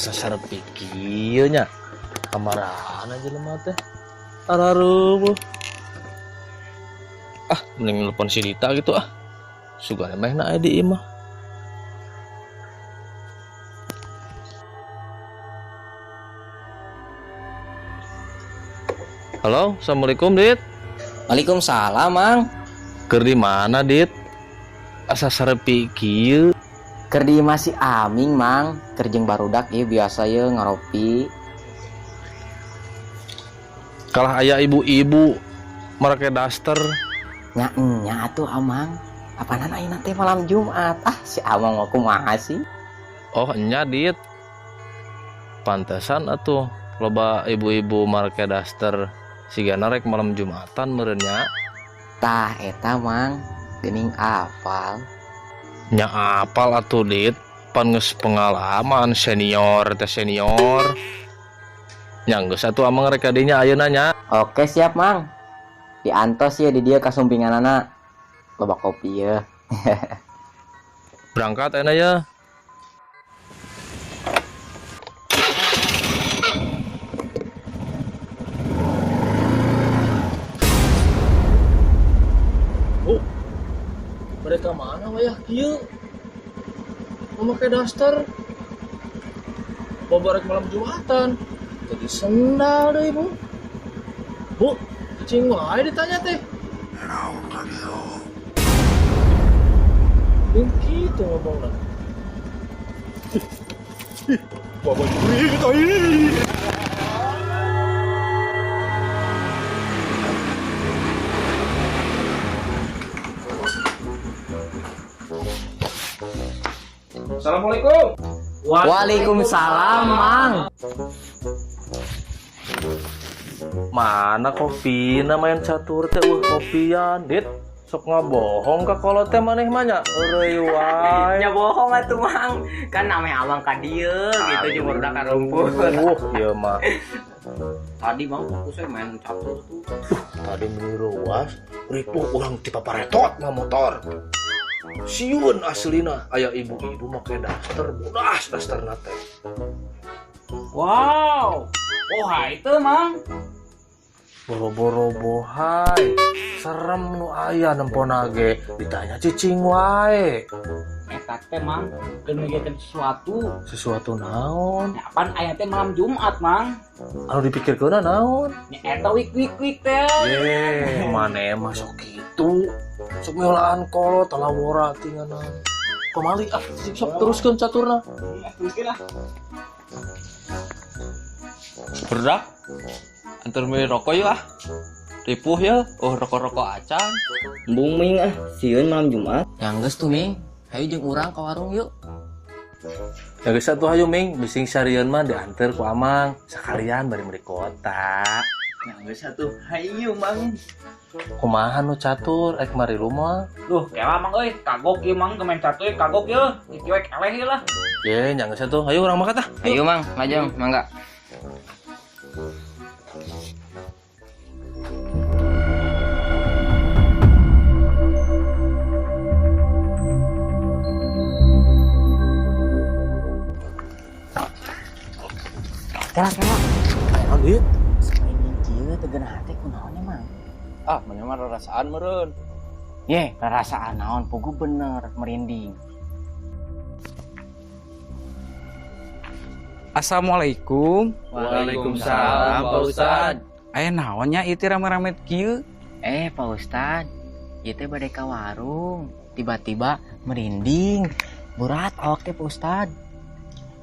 Asa sarepi kieu nya. Kamarana jelema teh? Ararubuh. Ah, mending nelpon si Dita gitu ah. Sugana meh na aya di imah. Halo, assalamualaikum Dit. Waalaikumsalam, Mang. Keur di mana Dit? Asa sarepi kieu. Keur di imah si Aming, Mang. Keur jeung barudak ieu biasa ye ngaropi. Kalah aya ibu-ibu make daster. Nya nya atuh Amang. Apanan ayeuna teh malam Jumat. Ah, si Amang mah kumaha sih? Oh, nya Dit. Pantesan atuh loba ibu-ibu make daster sigana rek malam Jumatan meureun nya. Tah eta Mang, geuning apal. Nya apal atuh Dit, pan geus pengalaman senior teh senior. Nya geus atuh Amang rek ka dinya ayeuna nya. Oke siap Mang. Diantos ya di dieu kasumpinganana. Loba kopi ya. Berangkat ayeuna ya. Bu, mereka mana wayah kieu? Memakai daster. Bawa rek malam Jumatan. Jadi sendal deh, Bu. Bu, cicing wae ditanya teh. Yang gitu ngomongna. Bawa jurig tai. Assalamualaikum. Waalaikumsalam, Mang. Mana kopina main catur teh eueuh kopian, Dit. Sok ngabohong ka kolot teh maneh mah nya. Eureui wae. Nya bohong atuh, Mang. Kan namanya abang ka dieu gitu jeung barudak ka rumput. Ieu mah. Tadi Mang fokusnya main catur tuh. Tadi meuni ruas, ripuh urang ti paparetot mah motor. Siun aslina aya ibu-ibu make daster, bodas dasterna teh. Wow. Oh, hai teu, Mang. Boro-boro bohai. Serem nu aya nempona ge, ditanya cicing wae. Eta teh, Mang, keur mikirkeun sesuatu. Sesuatu naon? Nya apaan aya teh malam Jumat, Mang? Anu dipikirkeunna naon? Nya eta wik-wik-wik teh. Ye, maneh mah sok kitu. Sok miolaan kolot talawora tinganan. Pamali ah, sok teruskeun caturna. Teruskeun lah. Berdak. Antar beli rokok yuk ah. Ripuh ya, oh rokok-rokok acan. Embung Ming ah, sieun malam Jumat. Ya geus tuh Ming, hayu jeung urang ka warung yuk. Ya geus atuh hayu Ming, bising sarieun mah diantar ku Amang, sekalian bari meuli kota. Ya geus atuh, hayu Mang. Kumaha nu catur rek mari rumah? Duh, kela Mang euy, kagok ieu Mang main catur kagok ieu. Iki we keleh ieu lah. Ye, nya geus atuh, hayu urang makan tah. Hayu Mang, lajeng mangga. Kela, kela. Naon ieu? Sampai kieu teu geunah teh kunaon nya, Mang? Ah, maneh mah rarasaan meureun. Ye, rarasaan naon pugu bener merinding. Assalamualaikum. Waalaikumsalam, Pak Ustad. Aya naon nya ieu teh rame-rame kieu? Pak Ustad, ieu teh bade ka warung, tiba-tiba merinding. Berat awak teh Pak Ustad.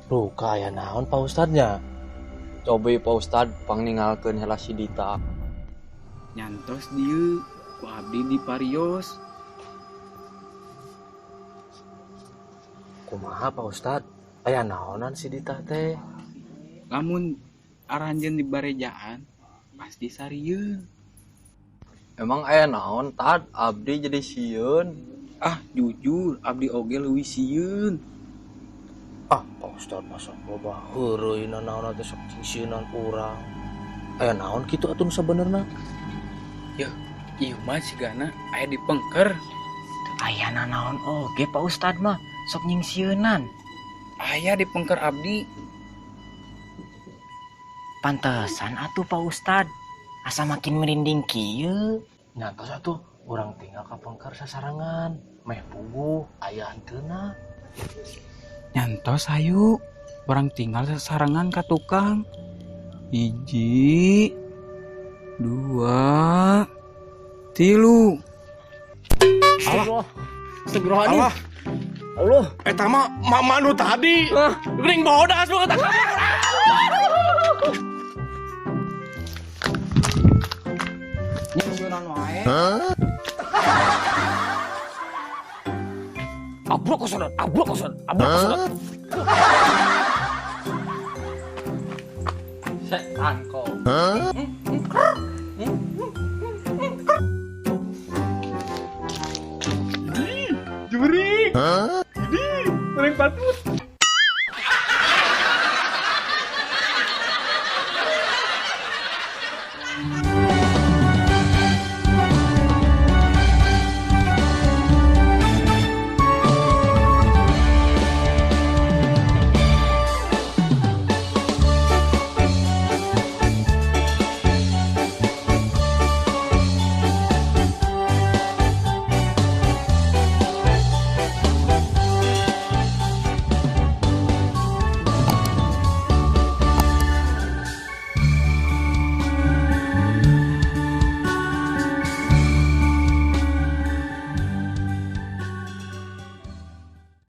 Duh, aya naon Pak Ustadnya? Cobi Pak Ustad pangningalkeun heula si Dita. Nyantos dieu ku abdi di parios. Kumaha Pak Ustad? Aya naonan si Dita teh? Lamun aranjeun di barejaan pasti sarieun. Emang aya naon tad abdi jadi sieun? Ah, jujur abdi oge leuwih sieun. Ah, Pak Ustad masa loba heureuyna naon teh sok sisieunan urang. Aya naon kitu atuh nu sabenerna? Yeuh, ieu mah sigana aya di pengker. Aya naon oge Pak Ustad mah sok nyingsieunan. Aya di pengker abdi. Pantesan atuh Pak Ustad. Asa makin merinding kieu. Nyantos atuh urang tinggal ka pengker sasarangan. Meh puguh aya henteuna. Nyantos hayu. Urang tinggal sasarengan ka tukang. 1, 2, 3. Allah. Astagfirullahaladzim. Allah. Allah. Eta mah mama nu tadi. Geuning bodas banget. Nyusunan wae. Abrok kesodot, abrok kesodot, abrok kesodot. Setan kau. Juri. Ini goreng patut.